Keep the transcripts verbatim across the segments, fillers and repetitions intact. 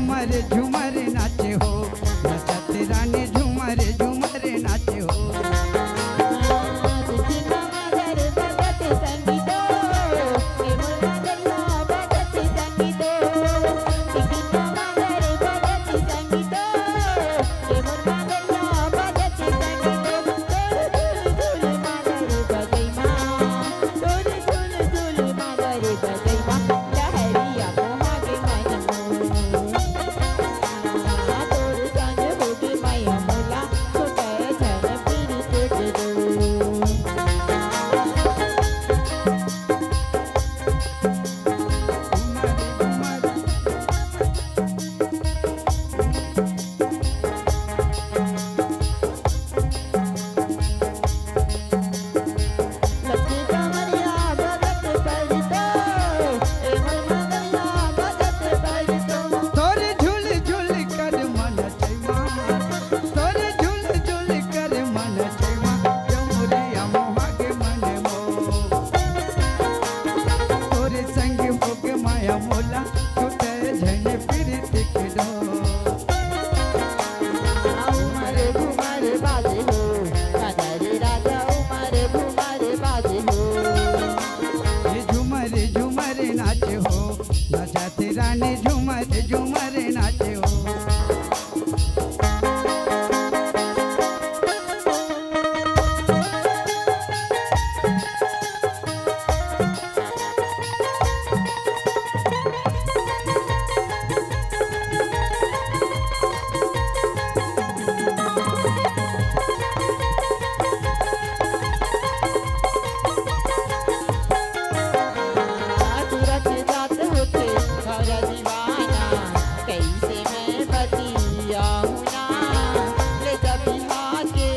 झूमर झूमर नाचे हो, नाचत रानी झूमर झूमर नाचे हो। तोरे झुल झुल कर मन चैमा, तोरे झुल झुल कर मन चैमा, जमुरिया मोहा के मन मो। तोरे संग होके माया मोला, छूटे झन प्रीति के डोर। उमर घुमर बाजे हो, कदर राजा उमर घुमर बाजे हो। ये झुमर झुमर नाच हो, नाचत रानी झुमर झुमर नाच हो। तुरत जात होथे हर दीवाना, कैसे मैं बतियाहूँ ना। ले जा बिहा के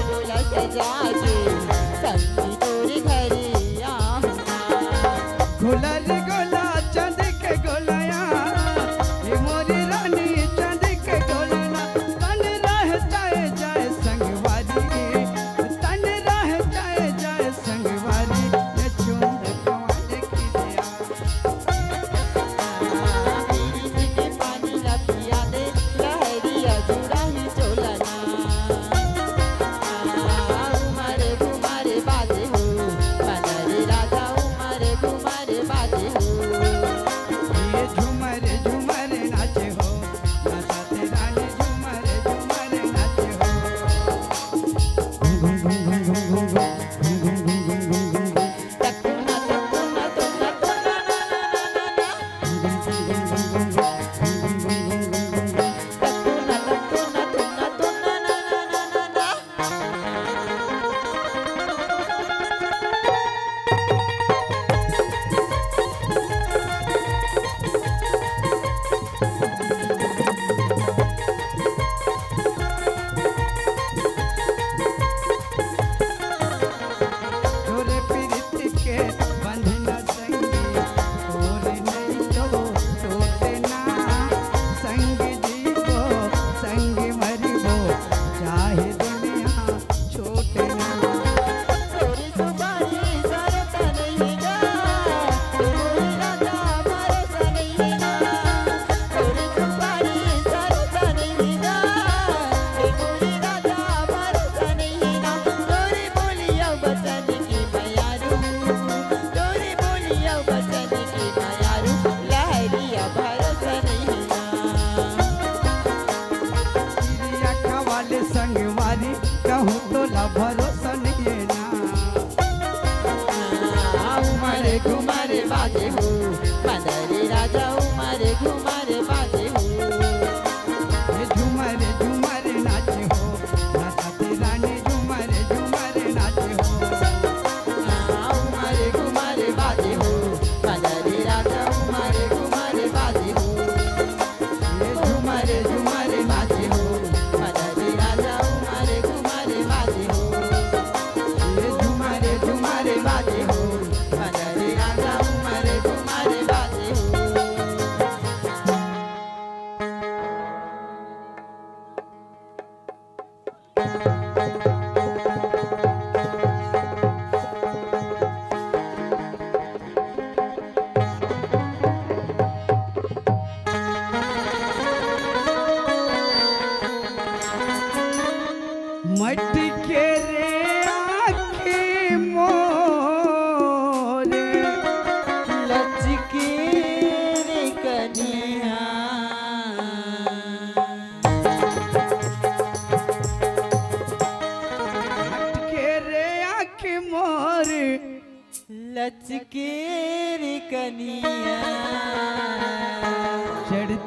बोला सजा के, संगी तोरे घरे आहूँ ना। गोला रे गोला, चांदी के गोलाया, ये मोरी रानी चांदी के गोलाया। तन रह जाए जाए संगवारी, तन रह जाए जाए संगवारी, ये चूड़ कमाल की दिया। पीरित के पानी ला पिया दे, लहरिया जुड़ा ही चोला ना। उमर घुमर बाजे हो, बदरी राजा उमर घुमर बाजे हो। ये झुमर झुमर नाचे हो, नाचत रानी झुमर झुमर नाचे हो। घुम घुम घुम घुम घुम घुम घुम। तोरे पीरित के बंधन संगी, तोरे नहीं तो टूटे ना। संग जीवो, संग मरिबो, चाहे दुनिया छूटे ना। तोरे सुपारी सरोता नहीं गा, तोरे राजा भरोसा नहीं गा। तोरे सुपारी सरोता नहीं गा, तोरे राजा भरोसा नहीं ना। तोरे बोली अउ बचन के मयारू, तोरे बोली अउ बचन के मयारू, लहरिया भरोसा नहीं ना। किरिया खवाले संगवारी, कहूँ तोला भरोसा नहीं ना। उमर घुमर बाजे हो, बदरी राजा उमर घुमर बाजे हो। ये झुमर झुमर नाचे हो, नाचत रानी झुमर झुमर नाचे हो। उमर घुमर बाजे हो, बदरी राजा उमर घुमर बाजे हो। ये झुमर झुमर बाजे हो, बदरी राजा उमर घुमर बाजे हो। ये झुमर झुमर बाजे हो, बदरी राजा उमर घुमर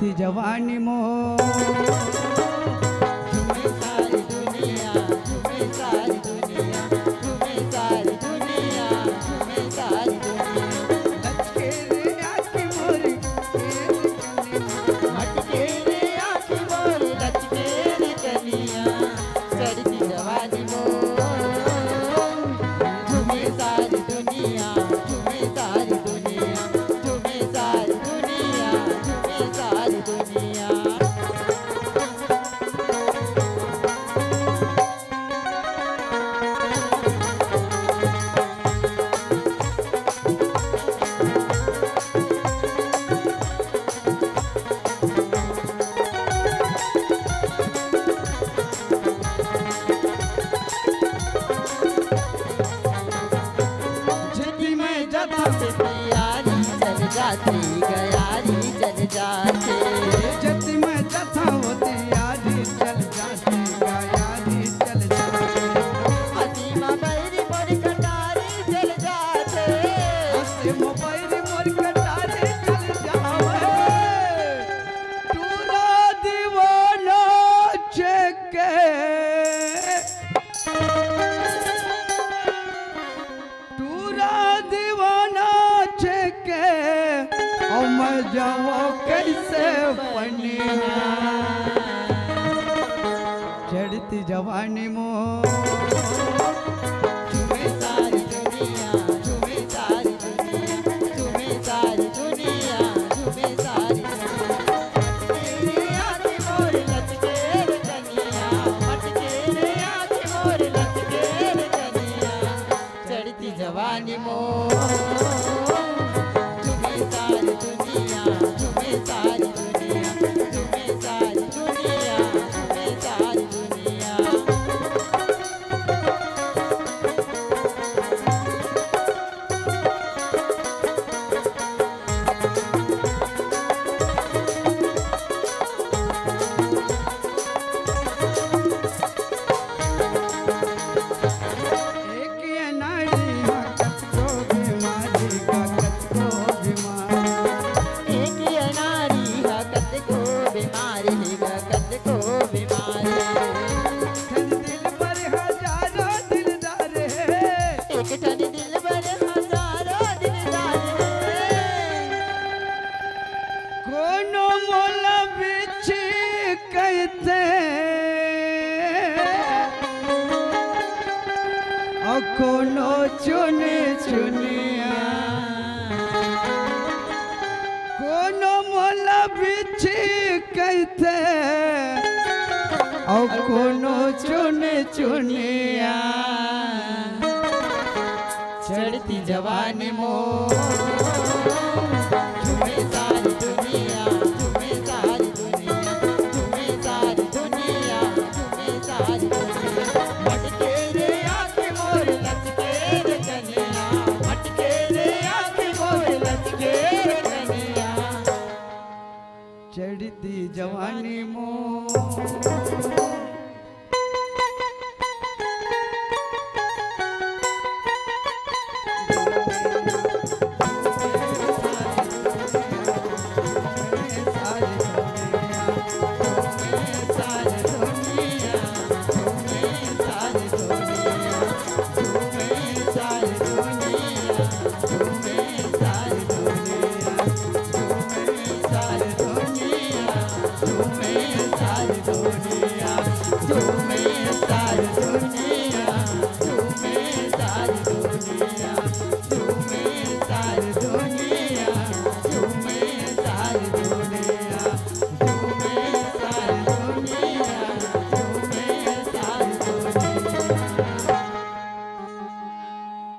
चढ़ती जवानी मोर। झूमे सारी दुनिया, झूमे सारी दुनिया, झूमे सारी दुनिया, झूमे सारी दुनिया। लचके रे आँखी मोरी, मटके रे आँखी मोरी, लचके रे कनिया। चढ़ती जवानी मोर। झूमे सारी दुनिया, झूमे सारी दुनिया, झूमे सारी दुनिया, झूमे सारी दुनिया। जति मैं जता से तैयारी चल जाती, गयारी चल जाती। जति मैं जता वो तैयारी चल जाती, गयारी चल जाती। हसीमा बैरी मोर कटारी चल जाते। हसीमा बैरी मोर कटारी चल जावे। टूरा दीवाना चेके। टूरा दीवाना चेके, और मैं जावा कैसे पनिया। चढ़ती जवानी मोर। झूमे सारी दुनिया, झूमे सारी दुनिया, झूमे सारी दुनिया, झूमे सारी दुनिया। मटके रे आँखी मोर लचके रे कनिया, मटके रे आँखी मोर लचके रे कनिया। चढ़ती जवानी मोर। झूमे सारी दुनिया, झूमे सारी दुनिया, झूमे सारी दुनिया, झूमे सारी दुनिया। एक अनाड़ी हा कतको बीमारी का कतको बीमारी। एक अनाड़ी हा कतको बीमारी का कतको बीमारी। ठन दिल बर हजारों दिलदार हे। एक ठन दिल बर हजारों दिलदार हे। कोनो मोला बिच्छी कहिथे, अउ कोनो चुनचुनिया। कोनो मोला बिच्छी कहिथे, अउ कोनो चुनचुनिया। चढ़ती जवानी मोर। झूमे सारी दुनिया, झूमे सारी दुनिया, झूमे सारी दुनिया, झूमे सारी दुनिया। मटके रे आँखी मोर लचके रे कनिया, मटके रे आँखी मोर लचके रे कनिया। चढ़ती जवानी मोर।